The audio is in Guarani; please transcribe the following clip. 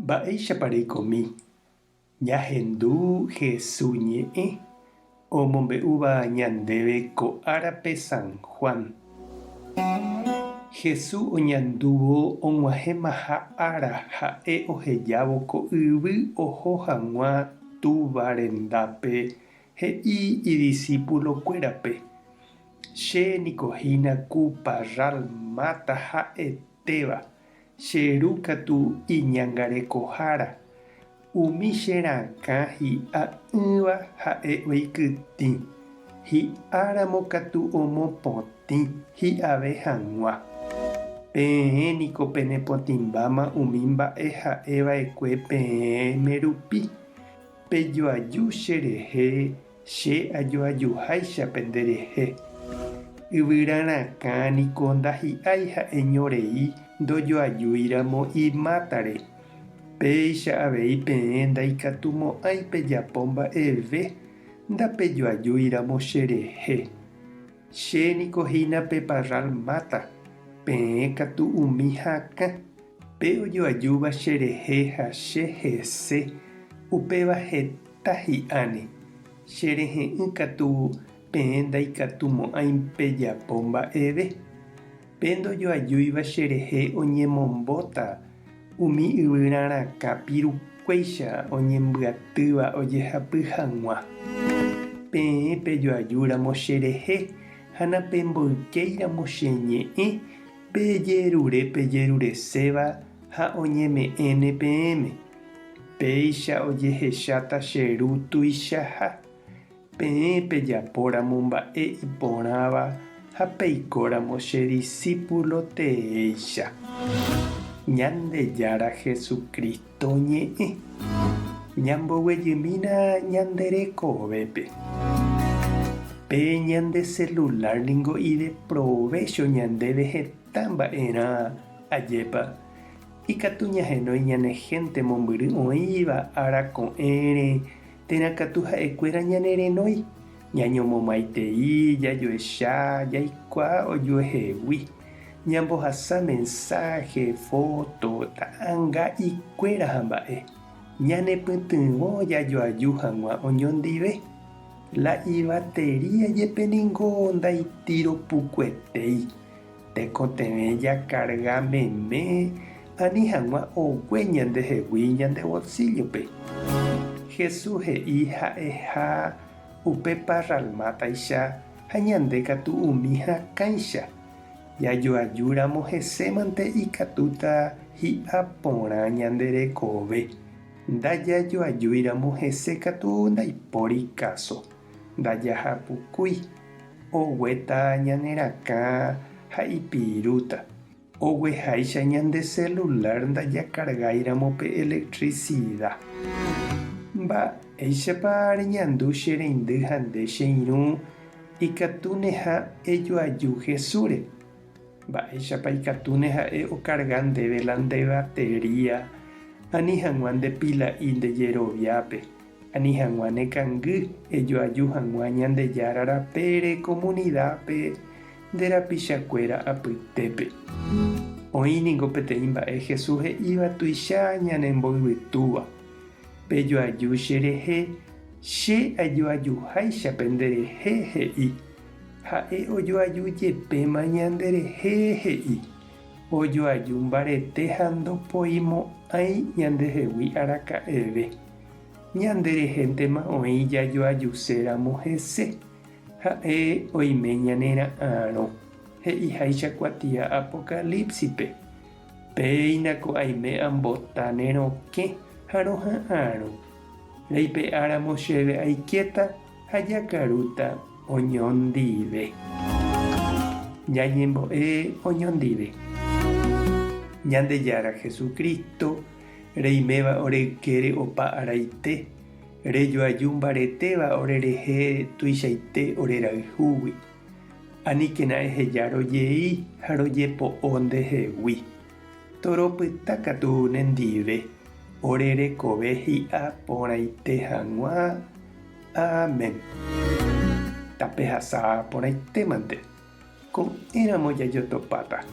Mba'éichapa reikomi ñahendu Hesu ñe'ẽ omombe'úva ñandéve ko árape San Juan? Hesu oñandúvo og̃uahẽmaha ára ha'e ohejávo ko yvy oho hag̃ua Túva rendápe he'i idisípulokuérape, Che niko hína ku parral máta ha'etéva, Che ru katu iñangarekohára, umi che rakã hi'a'ỹva ha'e oikytĩ, hi'áramo katu omopotĩ hi'ave hag̃ua. Peẽ niko penepotĩmbáma umi mba'e ha'e va'ekue peẽme rupi, pejoaju che rehe Che ajoajuháicha penderehe. Yvyra rakã niko ndahi'ái ha'eño rei ndojoajúiramo imátare. Péicha avei peẽ ndaikatumo'ãi pejapo mba'eve ndapejoajúiramo cherehe. Che niko hína pe parral máta, peẽ katu umi hakã. Pe ojoajúva cherehe ha che hese, upéva heta. Ta hi'áne, che rehe'ỹ katu peẽ ndaikatumo'ãi pejapo mba'eve. Pe ndojoajúiva che rehe oñemombóta umi yvyra rakã pirukuéicha oñembyatýva ojehapy hag̃ua. Peẽ pejoajúramo che rehe ha napemboykéiramo che ñe'ẽ, pejerure pejerureséva ha oñeme'ẽne peẽme. Péicha ojehecháta che Ru tuichaha, peẽ pejapóramo mba'e iporãva ha peikóramo che disípulo teéicha. Ñandejára Jesucristo ñe'ẽ. Ñamboguejymína ñande rekovépe. Pe ñande celular ningo ideprovécho ñandéve heta mba'erã, ajépa? Ikatu ñahenói ñane hénte mombyry oĩva ára ko'ẽre térã katu ha'ekuéra ñanerenói, ñañomomaitei, jajoecha, jaikuaa ojuehegui, ñambohasa mensáhe, fóto, ta'anga ikuéra ha mba'e. Ñanepytyvõ jajoaju hag̃ua oñondive. La ivatería jepe ningo ndaitiropukuetéi. Tekotevẽ jakarga meme ani hag̃ua ogue ñandehegui ñande volsíllope. Jesús he'i ha'eha upe parralmátaicha ha ñande katu umi hakãicha. Jajoajúramo hesémante ikatúta hi'a porã ñande rekove. Ndajajoajúiramo hese katu ndaipóri káso. Ndajahapukúi. Oguéta ñane rakã ha ipirúta. Ogueháicha ñande selulár ndajakargáiramo pe elektrisida. Mba'éichapa reñandu che reindy ha nde che irũ ikatúne ha ejoaju Jesúsre? Mba'éichapa ikatúne ha'e okarga ndéve la nde batería ani hag̃ua nde pila'i nde jeroviápe? Ani hag̃ua nekangy ejoaju hag̃ua Ñandejára rapére komunidápe nde rapichakuéra apytépe. Oĩ ningo peteĩ mba'e Jesús he'íva tuicha ñanemboyvytúva, Pejoaju cherehe, che ajoajuháicha penderehe, he'i. Ha'e ojoaju jepéma ñanderehe, he'i. Ojoaju mbarete ha ndopoimo'ãi ñandehegui araka'eve. Ñande rehéntema oĩ jajoajuséramo hese, ha'e oime ñanera'arõ, he'iháicha kuatia Apocalípsipe, Péina ko aime ambota ne rokẽ ha roha'arõ. Reipe'áramo chéve aikéta ha jakarúta oñondive. Ñañembo'e oñondive. Ñandejára Jesucristo, Reiméva ore ykére opa araite, rejoaju mbaretéva ore rehe tuichaite ore rayhúgui. Aníkena eheja rojei ha rojepo'o ndehegui. Toropyta katu nendive, ore rekove hi'a porãite hag̃ua. Amén. Tapehasa porãitémante. Ko'ẽramo jajotopáta.